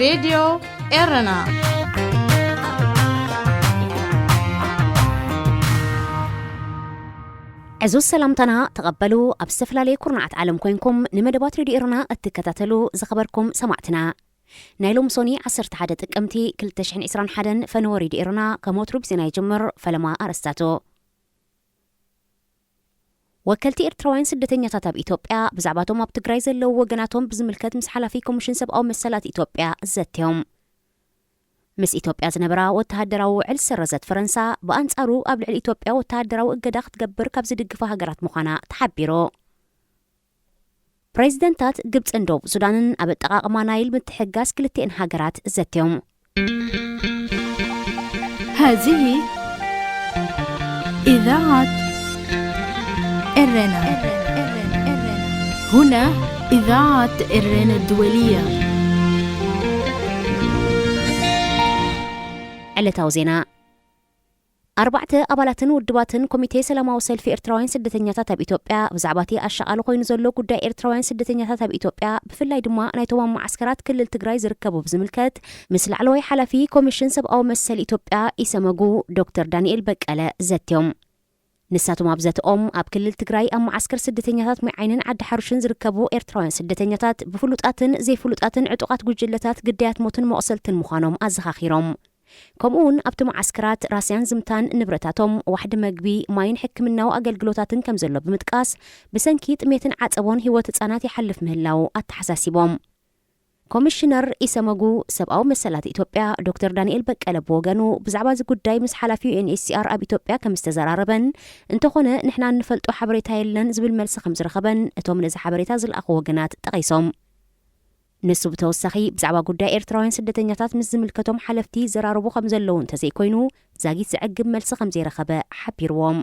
ሬድዮ ኤረና። ዕዙዝ ሰላምታና ተቐበሉ። ኣብ ዝተፈላለየ ኩርናዓት ዓለም ኮይንኩም ንመደባት ሬድዮ ኤረና እትከታተሉ ዝኸበርኩም ሰማዕትና፣ ናይ ሎም ሶኒ ዓሰርተ ሓደ ጥቅምቲ ክልተ ሽሕን ዕስራን ሓደን ፈነወ ሬድዮ ኤረና ከም ወትሩ ብዜና ይጅምር። ፈለማ ኣርእስታቱ። ወከልቲ ኤርትራውያን ስደተኛታት ኣብ ኢትዮጵያ ብዛዕባቶም ኣብ ትግራይ ዘለዉ ወገናቶም ብዝምልከት ምስ ሓላፊ ኮሚሽን ሰብኣዊ መሰላት ኢትዮጵያ ዘትዮም። ምስ ኢትዮጵያ ዝነበራ ወተሃደራዊ ውዕል ዝሰረዘት ፈረንሳ፣ ብኣንጻሩ ኣብ ልዕሊ ኢትዮጵያ ወተሃደራዊ እገዳ ክትገብር ካብ ዝድግፋ ሃገራት ምዃና ተሓቢሩ። ፕሬዚደንታት ግብጽን ደቡብ ሱዳንን ኣብ ኣጠቓቕማ ናይል ምትሕግጋዝ ክልቲኤን ሃገራት ዘትዮም። هذه إذاعة إرنا. هنا إذاعة إرنا الدولية. ዕለታዊ ዜና። ኣርባዕተ ኣባላትን ውድባትን ኮሚቴ ሰላማዊ ሰልፊ ኤርትራውያን ስደተኛታት ኣብ ኢትዮጵያ ብዛዕባ እቲ ኣሻቓሊ ኮይኑ ዘሎ ጉዳይ ኤርትራውያን ስደተኛታት ኣብ ኢትዮጵያ፣ ብፍላይ ድማ ናይቶም ኣብ መዓስከራት ክልል ትግራይ ዝርከቡ ብዝምልከት ምስ ላዕለዋይ ሓላፊ ኮሚሽን ሰብኣዊ መሰል ኢትዮጵያ ኢሰመጉ ዶክተር ዳንኤል በቀለ ዘትዮም። ንሳቶም ኣብ ዘትኦም፣ ኣብ ክልል ትግራይ ኣብ መዓስከር ስደተኛታት ማይ ዓይንን ዓዲ ሓሩሽን ዝርከቡ ኤርትራውያን ስደተኛታት ብፍሉጣትን ዘይፍሉጣትን ዕጡቓት ጉጅለታት ግዳያት ሞትን መቑሰልትን ምዃኖም ኣዘኻኺሮም። ከምኡ እውን ኣብቲ መዓስከራት ራስያን ዝምታን ንብረታቶም፣ ዋሕዲ መግቢ፣ ማይን ሕክምናዊ ኣገልግሎታትን ከም ዘሎ ብምጥቃስ፣ ብሰንኪ ጥሜትን ዓጸቦን ህይወት ህጻናት ይሓልፍ ምህላዉ ኣተሓሳሲቦም። ኮሚሽነር ኢሰመጉ ሰብኣዊ መሰላት ኢትዮጵያ ዶክተር ዳንኤል በቀለ ብወገኑ፣ ብዛዕባ እዚ ጉዳይ ምስ ሓላፊ ዩኤንኤችሲኣር ኣብ ኢትዮጵያ ከም ዝተዘራረበን፣ እንተኾነ ንሕና እንፈልጦ ሓበሬታ የለን ዝብል መልሲ ከም ዝረኸበን እቶም ነዚ ሓበሬታ ዝለኣኹ ወገናት ጠቒሶም። ንሱ ብተወሳኺ ብዛዕባ ጉዳይ ኤርትራውያን ስደተኛታት ምስ ዝምልከቶም ሓለፍቲ ይዘራረቡ ከም ዘለዉ እንተዘይኮይኑ፣ ዛጊት ዘዕግብ መልሲ ከም ዘይረኸበ ሓቢርዎም።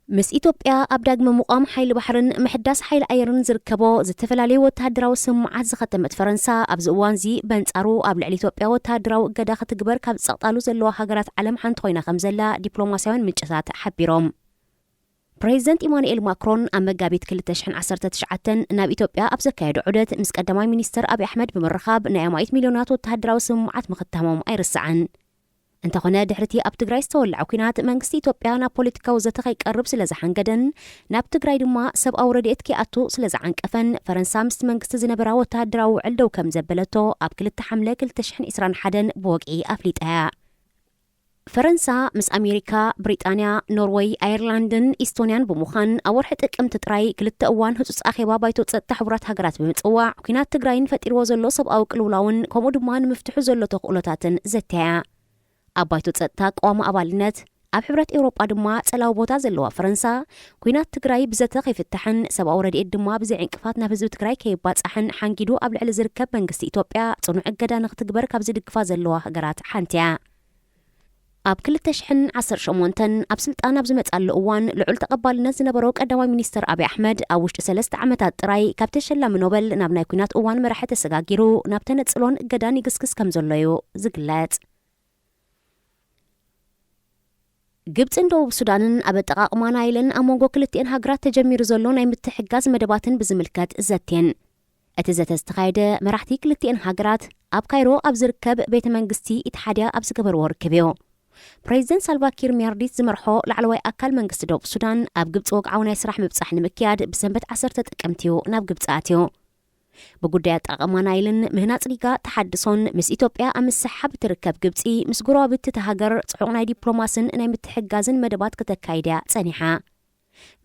ምስ ኢትዮጵያ ኣብ ዳግመ ምቋም ሓይሊ ባሕርን ምሕዳስ ሓይሊ ኣየርን ዝርከቦ ዝተፈላለዩ ወተሃደራዊ ስምምዓት ዝኸተመት ፈረንሳ፣ ኣብዚ እዋንዚ በንጻሩ ኣብ ልዕሊ ኢትዮጵያ ወተሃደራዊ እገዳ ክትግበር ካብ ዝጸቕጣሉ ዘለዋ ሃገራት ዓለም ሓንቲ ኮይና ከም ዘላ ዲፕሎማስያውያን ምንጭታት ሓቢሮም። ፕሬዚደንት ኢማኑኤል ማክሮን ኣብ መጋቢት ክልተ ሽሕን ዓሰርተ ትሽዓተን ናብ ኢትዮጵያ ኣብ ዘካየዶ ዑደት ምስ ቀዳማይ ሚኒስትር ኣብይ ኣሕመድ ብምርኻብ ናይ ኣማኢት ሚልዮናት ወተሃደራዊ ስምምዓት ምኽታሞም ኣይርሳዕን። እንተኾነ ድሕሪቲ ኣብ ትግራይ ዝተወልዐ ኲናት መንግስቲ ኢትዮጵያ ናብ ፖለቲካዊ ዘተ ከይቀርብ ስለ ዝሓንገደን ናብ ትግራይ ድማ ሰብኣዊ ረድኤት ከይኣቱ ስለ ዝዓንቀፈን ፈረንሳ ምስቲ መንግስቲ ዝነበራ ወተሃደራዊ ውዕል ደው ከም ዘበለቶ ኣብ ክልተ ሓምለ ክልተ ሽሕን ዕስራን ሓደን ብወግዒ ኣፍሊጣ እያ። ፈረንሳ ምስ ኣሜሪካ፣ ብሪጣንያ፣ ኖርወይ፣ ኣየርላንድን ኢስቶንያን ብምዃን ኣብ ወርሒ ጥቅምቲ ጥራይ ክልተ እዋን ህጹጽ ኣኼባ ባይቶ ጸጥታ ሕቡራት ሃገራት ብምጽዋዕ፣ ኲናት ትግራይን ፈጢርዎ ዘሎ ሰብኣዊ ቅልውላውን ከምኡ ድማ ንምፍትሑ ዘሎ ተኽእሎታትን ዘተያ። ኣብ ባይቶ ጸጥታ ቀዋሚ ኣባልነት፣ ኣብ ሕብረት ኤውሮጳ ድማ ጸላዊ ቦታ ዘለዋ ፈረንሳ፣ ኲናት ትግራይ ብዘተ ከይፍታሕን ሰብኣዊ ረድኤት ድማ ብዘይ ዕንቅፋት ናብ ህዝቢ ትግራይ ከይባጻሕን ሓንጊዱ ኣብ ልዕሊ ዝርከብ መንግስቲ ኢትዮጵያ ጽኑዕ እገዳ ንክትግበር ካብ ዝድግፋ ዘለዋ ሃገራት ሓንቲ እያ። ኣብ ክልተ ሽሕን ዓሰርተ ሸሞንተን ኣብ ስልጣን ኣብ ዝመጻሉ እዋን ልዑል ተቐባልነት ዝነበሮ ቀዳማይ ሚኒስተር ኣብይ ኣሕመድ፣ ኣብ ውሽጢ ሰለስተ ዓመታት ጥራይ ካብ ተሸላሚ ኖበል ናብ ናይ ኲናት እዋን መራሒ ተሰጋጊሩ ናብ ተነጽሎን እገዳን ይግስግስ ከም ዘሎ እዩ ዝግለጽ። ግብጽን ደቡብ ሱዳንን ኣብ ኣጠቓቕማ ናይልን ኣብ መንጎ ክልቲኤን ሃገራት ተጀሚሩ ዘሎ ናይ ምትሕግጋዝ መደባትን ብዝምልከት ዘትየን። እቲ ዘተ ዝተኻየደ መራሕቲ ክልቲኤን ሃገራት ኣብ ካይሮ ኣብ ዝርከብ ቤተ መንግስቲ ኢትሓድያ ኣብ ዝገበርዎ ርክብ እዩ። ፕሬዚደንት ሳልቫ ኪር ሚያርዲት ዝመርሖ ላዕለዋይ ኣካል መንግስቲ ደቡብ ሱዳን ኣብ ግብጺ ወግዓዊ ናይ ስራሕ ምብጻሕ ንምክያድ ብሰንበት ዓሰርተ ጥቅምቲ እዩ ናብ ግብጺ ኣትዩ። ብጉዳይ ኣጠቓቕማ ናይልን ምህናጽ ሪጋ ተሓድሶን ምስ ኢትዮጵያ ኣብ ምስሕሓብ እትርከብ ግብጺ፣ ምስ ጎረባብቲ እታ ሃገር ጽዑቕ ናይ ዲፕሎማስን ናይ ምትሕግጋዝን መደባት ክተካይድ እያ ጸኒሓ።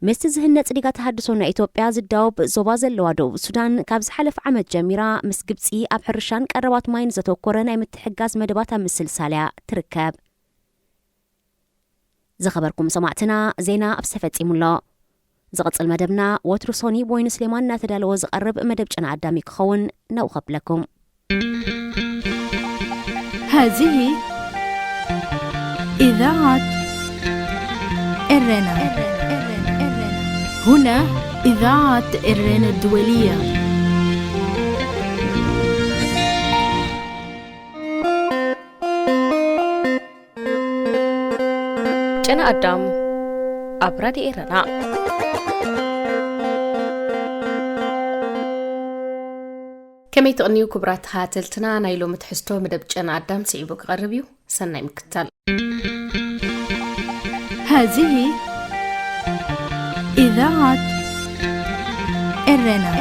ምስቲ ዝህነጽ ሪጋ ተሃድሶ ናይ ኢትዮጵያ ዝዳወብ ዞባ ዘለዋ ደቡብ ሱዳን፣ ካብ ዝሓለፈ ዓመት ጀሚራ ምስ ግብጺ ኣብ ሕርሻን ቀረባት ማይን ዘተኮረ ናይ ምትሕግጋዝ መደባት ኣብ ምስልሳል እያ ትርከብ። ዝኸበርኩም ሰማዕትና፣ ዜና ኣብዚ ተፈጺሙ ኣሎ። ዝቕጽል መደብና ወትሩ ሶኒ ብወይኑ ስሌማን እናተዳለወ ዝቐርብ መደብ ጨና ኣዳም እዩ ክኸውን፣ ናብኡ ከብለኩም። هذه إذاعة إرنا. هنا إذاعة إرنا الدولية. ጨና ኣዳም ኣብ ራድዮ ኤረና። ኣይትቕንዩ ክቡራት ተኸታተልትና፣ ናይ ሎሚ ትሕዝቶ መደብ ጨና ኣዳም ስዒቡ ክቐርብ እዩ። ሰናይ ምክትታል። هذه إذاعة إرنا.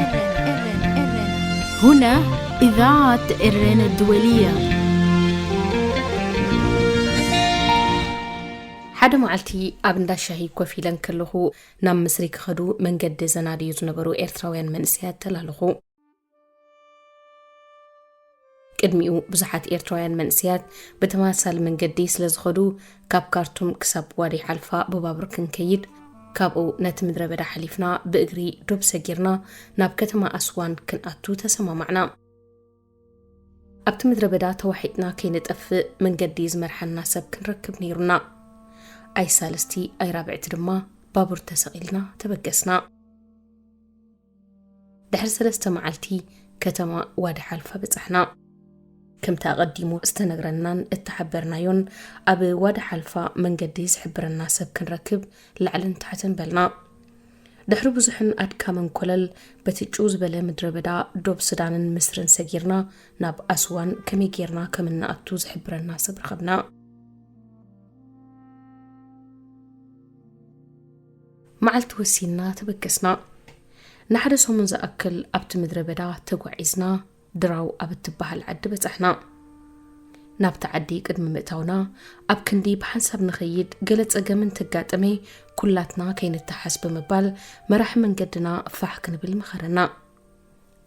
هنا إذاعة إرنا الدولية. ሓደ መዓልቲ ኣብ እንዳ ሻሂ ኮፍ ኢለን ከለኹ፣ ናብ ምስሪ ክኸዱ መንገዲ ዘናድዩ ዝነበሩ ኤርትራውያን መንእሰያት ተላለኹ። ቅድሚኡ ብዙሓት ኤርትራውያን መንእሰያት ብተመሳሳሊ መንገዲ ስለ ዝኸዱ፣ ካብ ካርቱም ክሳብ ዋዲ ሓልፋ ብባቡር ክንከይድ፣ ካብኡ ነቲ ምድረ በዳ ሓሊፍና ብእግሪ ዶብ ሰጊርና ናብ ከተማ ኣስዋን ክንኣቱ ተሰማማዕና። ኣብቲ ምድረ በዳ ተዋሒጥና ከይንጠፍእ መንገዲ ዝመርሓና ሰብ ክንረክብ ነይሩና። ኣይሳልስቲ ኣይራብዕቲ ድማ ባቡር ተሰቒልና ተበገስና። ድሕሪ ሰለስተ መዓልቲ ከተማ ዋዲ ሓልፋ በጻሕና። ከምቲ ኣቐዲሙ ዝተነግረናን እተሓበርናዮን፣ ኣብ ዋዲ ሓልፋ መንገዲ ዝሕብረና ሰብ ክንረክብ ላዕልን ታሕትን በልና። ድሕሪ ብዙሕን ኣድካምን ኮለል፣ በቲ ጭው ዝበለ ምድረ በዳ ዶብ ሱዳንን ምስርን ሰጊርና፣ ናብ ኣስዋን ከመይ ጌርና ከም እንኣቱ ዝሕብረና ሰብ ረኸብና። መዓልቲ ወሲንና ተበገስና። ንሓደ ሰሙን ዝኣክል ኣብቲ ምድረ በዳ ተጓዒዝና፣ ድራው ኣብ እትበሃል ዓዲ በጻሕና። ናብቲ ዓዲ ቅድሚ ምእታውና፣ ኣብ ክንዲ ብሓንሳብ ንኸይድ፣ ገለ ጸገም እንተጋጠመ፣ ኩላትና ከይንተሓዝ ብምባል፣ መራሒ መንገድና ፋሕ ክንብል መኸረና።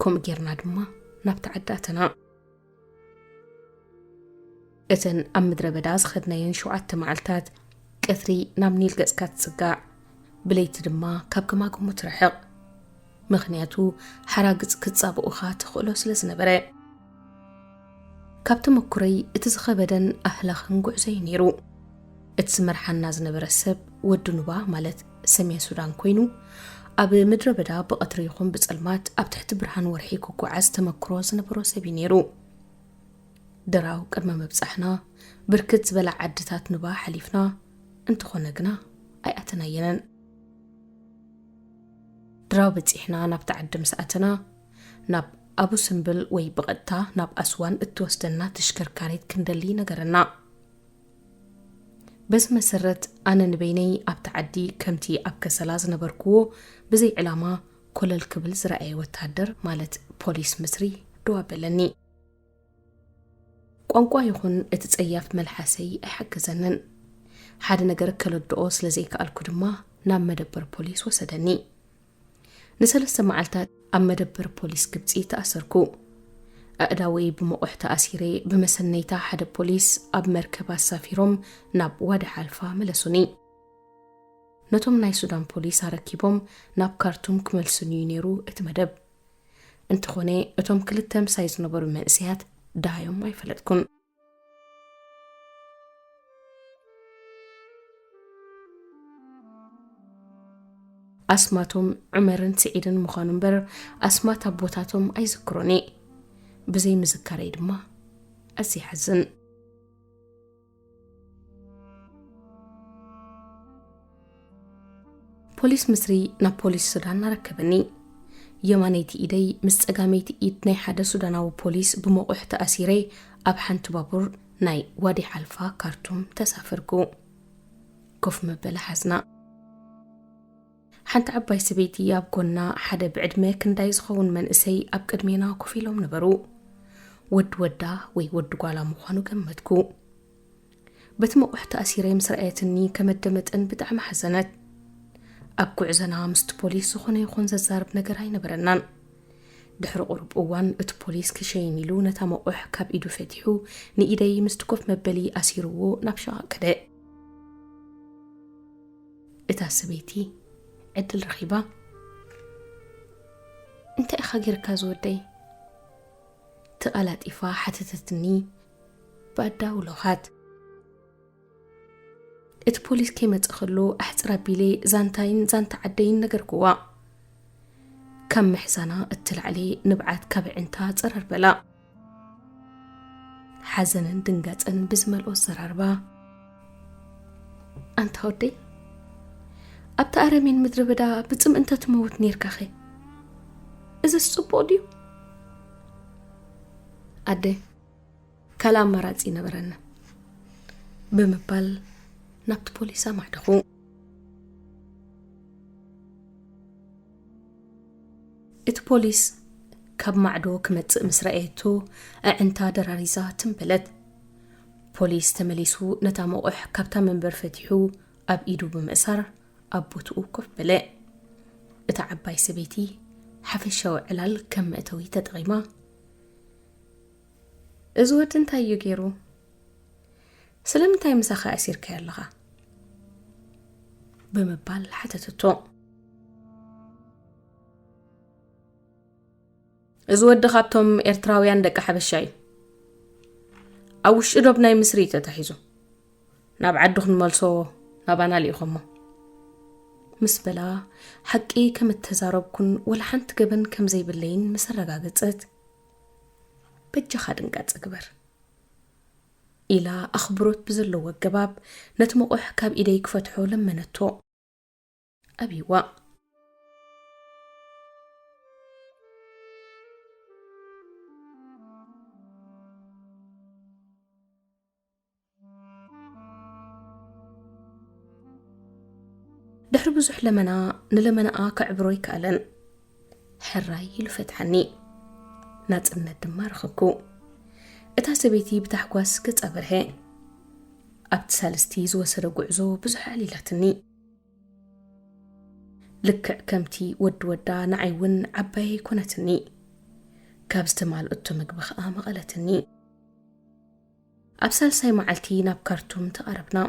ከምኡ ጌርና ድማ ናብቲ ዓዲ ኣተና። እተን ኣብ ምድረ በዳ ዝኸድናየን ሸውዓተ መዓልታት፣ ቀትሪ ናብ ኒል ገጽካ ትጽጋዕ፣ ብለይቲ ድማ ካብ ገማግሙ ትርሕቕ። ምኽንያቱ፣ ሓራግጽ ክትጻብኡኻ ተኽእሎ ስለ ዝነበረ። ካብ ተመኩረይ፣ እቲ ዝኸበደን ኣህላኽን ጉዕዞ እዩ ነይሩ። እቲ ዝመርሓና ዝነበረ ሰብ ወዲ ኑባ፣ ማለት ሰሜን ሱዳን ኮይኑ፣ ኣብ ምድረ በዳ ብቐትሪ ይኹን ብጸልማት ኣብ ትሕቲ ብርሃን ወርሒ ክጓዓዝ ተመክሮ ዝነበሮ ሰብ እዩ ነይሩ። ድራው ቅድሚ ምብጻሕና፣ ብርክት ዝበላ ዓድታት ኑባ ሓሊፍና፣ እንተኾነ ግና ኣይኣተናየንን። ድራው በጺሕና ናብቲ ዓዲ ምስ ኣተና፣ ናብ ኣቡ ስምብል ወይ ብቐጥታ ናብ ኣስዋን እትወስደና ተሽከርካሪት ክንደሊ ነገረና። በዚ መሰረት፣ ኣነ ንበይነይ ኣብቲ ዓዲ፣ ከምቲ ኣብ ከሰላ ዝነበርኩዎ፣ ብዘይ ዕላማ ኮለል ክብል ዝረኣየ ወተሃደር፣ ማለት ፖሊስ ምስሪ፣ ደው ኣበለኒ። ቋንቋ ይኹን እቲ ጸያፍ መልሓሰይ ኣይሓገዘንን። ሓደ ነገር ከለድኦ ስለ ዘይከኣልኩ ድማ ናብ መደበር ፖሊስ ወሰደኒ። ንሰለስተ መዓልታት ኣብ መደበር ፖሊስ ግብጺ ተኣሰርኩ። ኣእዳወይ ብመቑሕ ተኣሲረ፣ ብመሰነይታ ሓደ ፖሊስ ኣብ መርከብ ኣሳፊሮም ናብ ዋዲ ሓልፋ መለሱኒ። ነቶም ናይ ሱዳን ፖሊስ ኣረኪቦም ናብ ካርቱም ክመልሱኒ እዩ ነይሩ እቲ መደብ። እንተኾነ፣ እቶም ክልተ ምሳይ ዝነበሩ መንእሰያት ደሃዮም ኣይፈለጥኩን። ኣስማቶም ዑመርን ስዒድን ምዃኑ እምበር፣ ኣስማት ኣቦታቶም ኣይዝክሮን እየ። ብዘይ ምዝካረይ ድማ ኣዝየ ይሓዝን። ፖሊስ ምስሪ ናብ ፖሊስ ሱዳን ኣረከበኒ። የማነይቲ ኢደይ ምስ ጸጋመይቲ ኢድ ናይ ሓደ ሱዳናዊ ፖሊስ ብመቑሕ ተኣሲረ፣ ኣብ ሓንቲ ባቡር ናይ ዋዲ ሓልፋ ካርቱም ተሳፈርኩ። ኮፍ መበሊ ሓዝና። ሓንቲ ዓባይ ሰበይቲ ኣብ ጎና፣ ሓደ ብዕድመ ክንዳይ ዝኸውን መንእሰይ ኣብ ቅድሜና ኮፍ ኢሎም ነበሩ። ወዲ ወዳ ወይ ወዲ ጓላ ምዃኑ ገመትኩ። በቲ መቑሕ ተኣሲረ ምስ ረኣየትኒ፣ ከመደመጠን ብጣዕሚ ሓዘነት። ኣብ ጉዕዞና ምስቲ ፖሊስ ዝኾነ ይኹን ዘዛርብ ነገር ኣይነበረናን። ድሕሪ ቁሩብ እዋን፣ እቲ ፖሊስ ክሸይን ኢሉ ነታ መቑሕ ካብ ኢዱ ፈቲሑ፣ ንኢደይ ምስቲ ኮፍ መበሊ ኣሲርዎ ናብ ሸቓቕ ከደ። እታ ሰበይቲ ዕድል ረኺባ፣ "እንታይ ኢኻ ጌርካ ዝወደይ?" ተቓላጢፋ ሓተተትኒ ብኣዳው ሎኻት። እቲ ፖሊስ ከይመጸ ከሎ ኣሕጽር ኣቢለ ዛንታይን ዛንታ ዓደይን ነገርክዋ። ካብ ምሕዛና እትላዕሊ ንብዓት ካብ ኣዒንታ ጸረር በላ። ሓዘንን ድንጋጸን ብዝመልኦ ኣዘራርባ፣ "ኣንታ ወደይ፣ ኣብቲ ኣረሜን ምድረ በዳ ብጽምኢ እንተትመውት ኔርካኸ? እዝስ ጽቡቕ ድዩ?" ኣደ፣ ካልእ ኣማራጺ ነበረና ብምባል ናብቲ ፖሊስ ኣማዕደኹ። እቲ ፖሊስ ካብ ማዕዶ ክመጽእ ምስ ረኣየቶ፣ ኣዕንታ ደራሪዛ ትም በለት። ፖሊስ ተመሊሱ ነታ መቑሕ ካብታ መንበር ፈቲሑ ኣብ ኢዱ ብምእሳር ኣብ ቦትኡ ኮፍ በለ። እታ ዓባይ ሰበይቲ ሓፈሻዊ ዕላል ከም መእተዊ ተጠቒማ፣ "እዚ ወዲ እንታይ እዩ ገይሩ? ስለምንታይ ምሳኻ ኣሲርካዮ ኣለኻ?" ብምባል ሓተተቶ። "እዚ ወዲ ካብቶም ኤርትራውያን ደቂ ሓበሻ እዩ። ኣብ ውሽጢ ዶብ ናይ ምስሪ እዩ ተታሒዙ። ናብ ዓዱ ክንመልሶ ናባና ልኢኾሞ" ምስ በላ፣ ሓቂ ከም እተዛረብኩን ወላ ሓንቲ ገበን ከም ዘይብለይን ምስ ኣረጋገጸት፣ "በጃኻ ድንጋጸ ግበር" ኢላ ኣኽብሮት ብዘለዎ ኣገባብ ነቲ መቑሕ ካብ ኢደይ ክፈትሖ ለመነቶ። ኣብይዋ። ድሕሪ ብዙሕ ለመና፣ ንለመናኣ ከዕብሮ ኣይከኣለን። ሕራይ ኢሉ ፈትሓኒ። ናጽነት ድማ ረኸብኩ። እታ ሰበይቲ ብታሕጓስ ገጻ በርሀ። ኣብቲ ሳልስቲ ዝወሰደ ጉዕዞ ብዙሕ ኣዕሊላትኒ። ልክዕ ከምቲ ወዲ ወዳ ንዓይ እውን ዓባየይ ኮነትኒ። ካብ ዝተማልእቶ ምግቢ ኸኣ መቐለትኒ። ኣብ ሳልሳይ መዓልቲ ናብ ካርቱም ተቓረብና።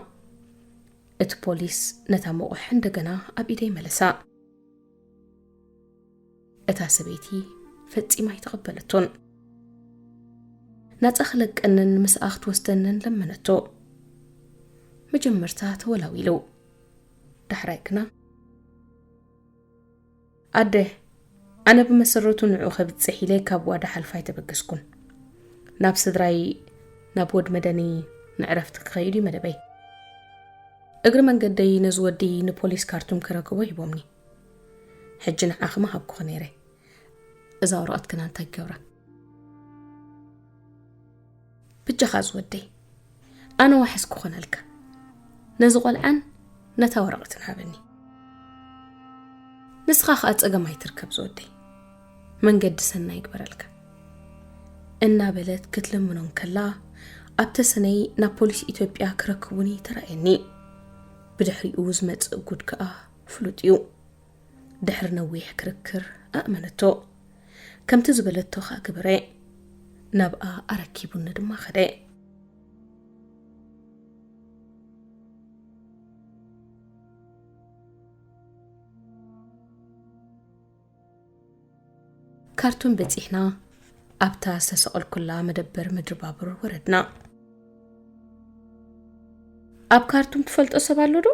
እቲ ፖሊስ ነታ መቑሕ እንደገና ኣብ ኢደይ መለሳ። እታ ሰበይቲ ፈጺማ ኣይተቐበለቶን። ናጻ ክለቀንን ምስኣ ክትወስደንን ለመነቶ። መጀመርታ ተወላዊሉ። ዳሕራይ ግና፣ ኣደ፣ ኣነ ብመሰረቱ ንዕኡ ከብጽሕ ኢለ ካብ ዋዳ ሓልፋ ኣይተበገስኩን። ናብ ስድራይ፣ ናብ ወድ መደኒ ንዕረፍቲ ክኸይድ እዩ መደበይ። እግሪ መንገደይ ነዚ ወዲ ንፖሊስ ካርቱም ከረክቦ ሂቦምኒ። ሕጂ ንዓኺ ምሃብኩኺ ነይረ። እዛ ወረቐት ግና እንታይ ክገብራ? በጃኻ ዝወደይ፣ ኣነ ዋሕስ ክኾነልካ፣ ነዚ ቆልዓን ነታ ወረቐትን ሃበኒ። ንስኻ ኸኣ ጸገም ኣይትርከብ ዝወደይ፣ መንገዲ ሰናይ ይግበረልካ። እናበለት ክትልምኖ እንከላ፣ ኣብ ተሰነይ ናብ ፖሊስ ኢትዮጵያ ክረክቡኒ ተራእየኒ። ብድሕሪኡ ዝመጽእ ጉድ ከኣ ፍሉጥ እዩ። ድሕሪ ነዊሕ ክርክር ኣእመነቶ። ከምቲ ዝበለቶ ኸኣ ገበረ። ናብኣ ኣረኪቡኒ ድማ ኸደ። ካርቱም በጺሕና፣ ኣብታ ዝተሰቐልኩላ መደበር ምድሪ ባቡር ወረድና። "ኣብ ካርቱም ትፈልጦ ሰብ ኣሎ ዶ?"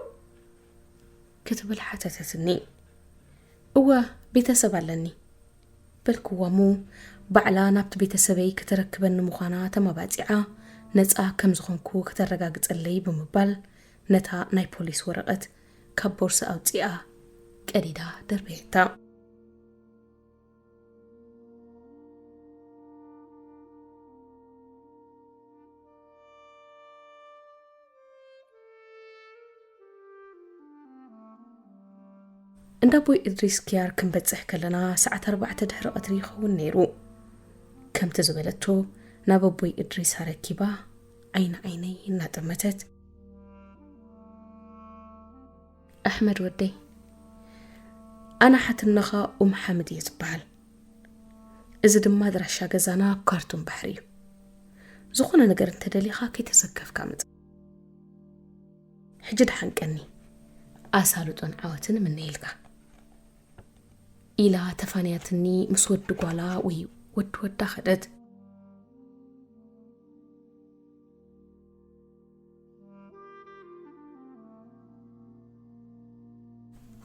ክትብል ሓተተትኒ። "እወ፣ ቤተሰብ ኣለኒ" በልክዋ እሞ፣ ባዕላ ናብቲ ቤተሰበይ ከተረክበኒ ምዃና ተማባጺዓ፣ ነጻ ከም ዝኾንኩ ከተረጋግጸለይ ብምባል፣ ነታ ናይ ፖሊስ ወረቐት ካብ ቦርሳ ኣውጺኣ ቀዲዳ ደርበየታ። እንዳ ኣቦይ እድሪስ ኪያር ክንበጽሕ ከለና ሰዓት ኣርባዕተ ድሕሪ ቀትሪ ይኸውን ነይሩ። ከምቲ ዝበለቶ፣ ናብ ኣቦይ እድሪስ ኣረኪባ ዓይኒ ዓይነይ እናጠመተት፣ "ኣሕመድ ወደይ፣ ኣነ ሓትነኻ ኡም ሓምድ እየ ዝበሃል። እዚ ድማ ኣድራሻ ገዛና ኣብ ካርቱም ባሕሪ እዩ። ዝኾነ ነገር እንተደሊኻ ከይተሰከፍካ ምጻእ። ሕጂ ደሓን ቀኒ፣ ኣሳልጦን ዓወትን እምነየልካ" ኢላ ተፋንያትኒ ምስ ወዲ ጓላ ወይ ወዲ ወዳ ኸደት።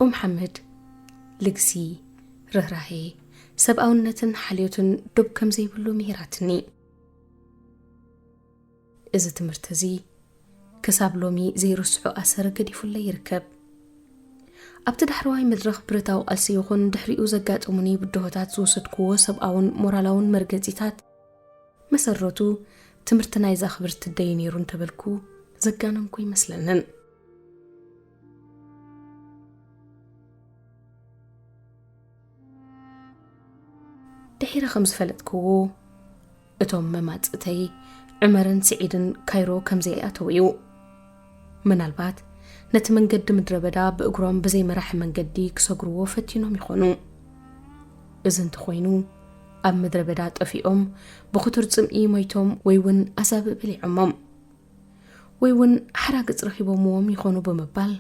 ኡም ሓመድ ልግሲ፣ ርህራሄ፣ ሰብኣውነትን ሓልዮትን ዶብ ከም ዘይብሉ ምሂራትኒ። እዚ ትምህርቲ እዚ ክሳብ ሎሚ ዘይርስዖ ኣሰር ገዲፉለይ ይርከብ። ኣብቲ ዳሕረዋይ መድረኽ ብረታዊ ቃልሲ ይኹን ድሕሪኡ ዘጋጠሙኒ ብድሆታት ዝወሰድክዎ ሰብኣውን ሞራላውን መርገጺታት መሰረቱ ትምህርቲ ናይዛ ክብርቲ ኣደይ ነይሩ እንተበልኩ ዘጋነንኩ ኣይመስለንን። ድሒረ ከም ዝፈለጥክዎ፣ እቶም መማጽእተይ ዑመርን ስዒድን ካይሮ ከም ዘይኣተዉ እዩ። ምናልባት ነቲ መንገዲ ምድረ በዳ ብእግሮም ብዘይ መራሒ መንገዲ ክሰግርዎ ፈቲኖም ይኾኑ። እዚ እንተኾይኑ፣ ኣብ ምድረ በዳ ጠፊኦም ብኽቱር ጽምኢ ሞይቶም ወይ እውን ኣዛብእ በሊዖሞም ወይ እውን ሓራግጽ ረኺቦምዎም ይኾኑ ብምባል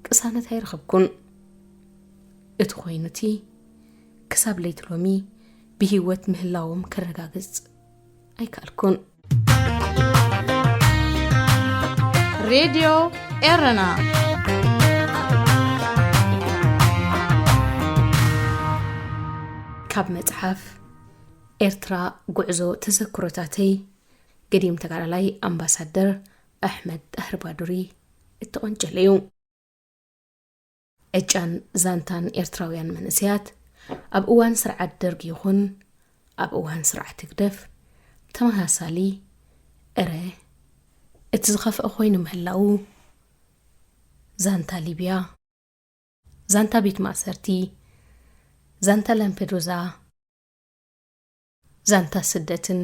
ቅሳነት ኣይረኸብኩን። እቲ ኮይኑ እቲ ክሳብ ለይቲ ሎሚ ብህይወት ምህላዎም ከረጋግጽ ኣይከኣልኩን። ሬድዮ ኤረና። ካብ መጽሓፍ ኤርትራ ጉዕዞ ተዘክሮታተይ፣ ገዲም ተጋዳላይ ኣምባሳደር ኣሕመድ ጣህር ባዱሪ እተቐንጨለ እዩ። ዕጫን ዛንታን ኤርትራውያን መንእሰያት ኣብ እዋን ስርዓት ደርግ ይኹን ኣብ እዋን ስርዓት ህግደፍ ተመሳሳሊ፣ እረ እቲ ዝኸፍአ ኮይኑ ምህላዉ፣ ዛንታ ሊብያ፣ ዛንታ ቤት ማእሰርቲ፣ ዛንታ ላምፔዱዛ፣ ዛንታ ስደትን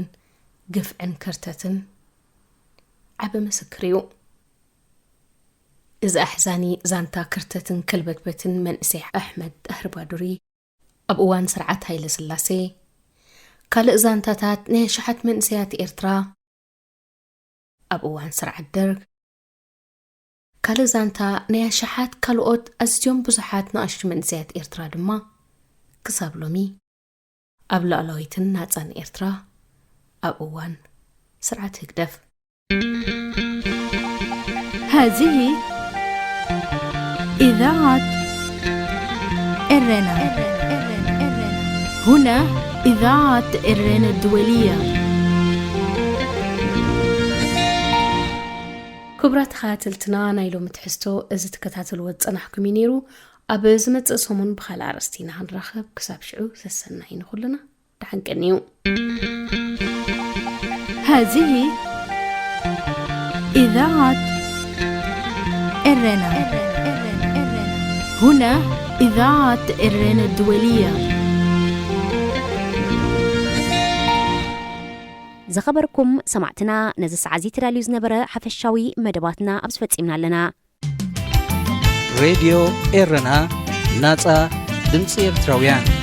ግፍዕን ከርተትን ዓቢ ምስክር እዩ። እዚ ኣሕዛኒ ዛንታ ከርተትን ከልበትበትን መንእሰይ ኣሕመድ ጣህር ባዱሪ ኣብ እዋን ስርዓት ሃይለ ስላሴ፣ ካልእ ዛንታታት ናይ ኣሽሓት መንእሰያት ኤርትራ ኣብ እዋን ስርዓት ደርግ፣ ካልእ ዛንታ ናይ ኣሽሓት ካልኦት ኣዝዮም ብዙሓት ንኣሽቱ መንእሰያት ኤርትራ ድማ ክሳብ ሎሚ ኣብ ሉኣላዊትን ናጻን ኤርትራ ኣብ እዋን ስርዓት ህግደፍ። هذه إذاعة إرنا. هنا إذاعة إرنا الدولية. ክቡራት ተኸታተልትና፣ ናይ ሎሚ ትሕዝቶ እዚ ትከታተልዎ ዝጸናሕኩም እዩ ነይሩ። ኣብ ዝመጽእ ሰሙን ብኻልእ ኣርእስቲ ኢና ክንራኸብ። ክሳብ ሽዑ ሰሰናዩ ንኹልና። ደሓን ቀንዩ። هذه إذاعة إرنا. هنا إذاعة إرنا الدولية. ዝኸበርኩም ሰማዕትና፣ ነዚ ሰዓት እዚ ተዳልዩ ዝነበረ ሓፈሻዊ መደባትና ኣብዚ ፈጺምና ኣለና። ሬድዮ ኤረና፣ ናጻ ድምጺ ኤርትራውያን።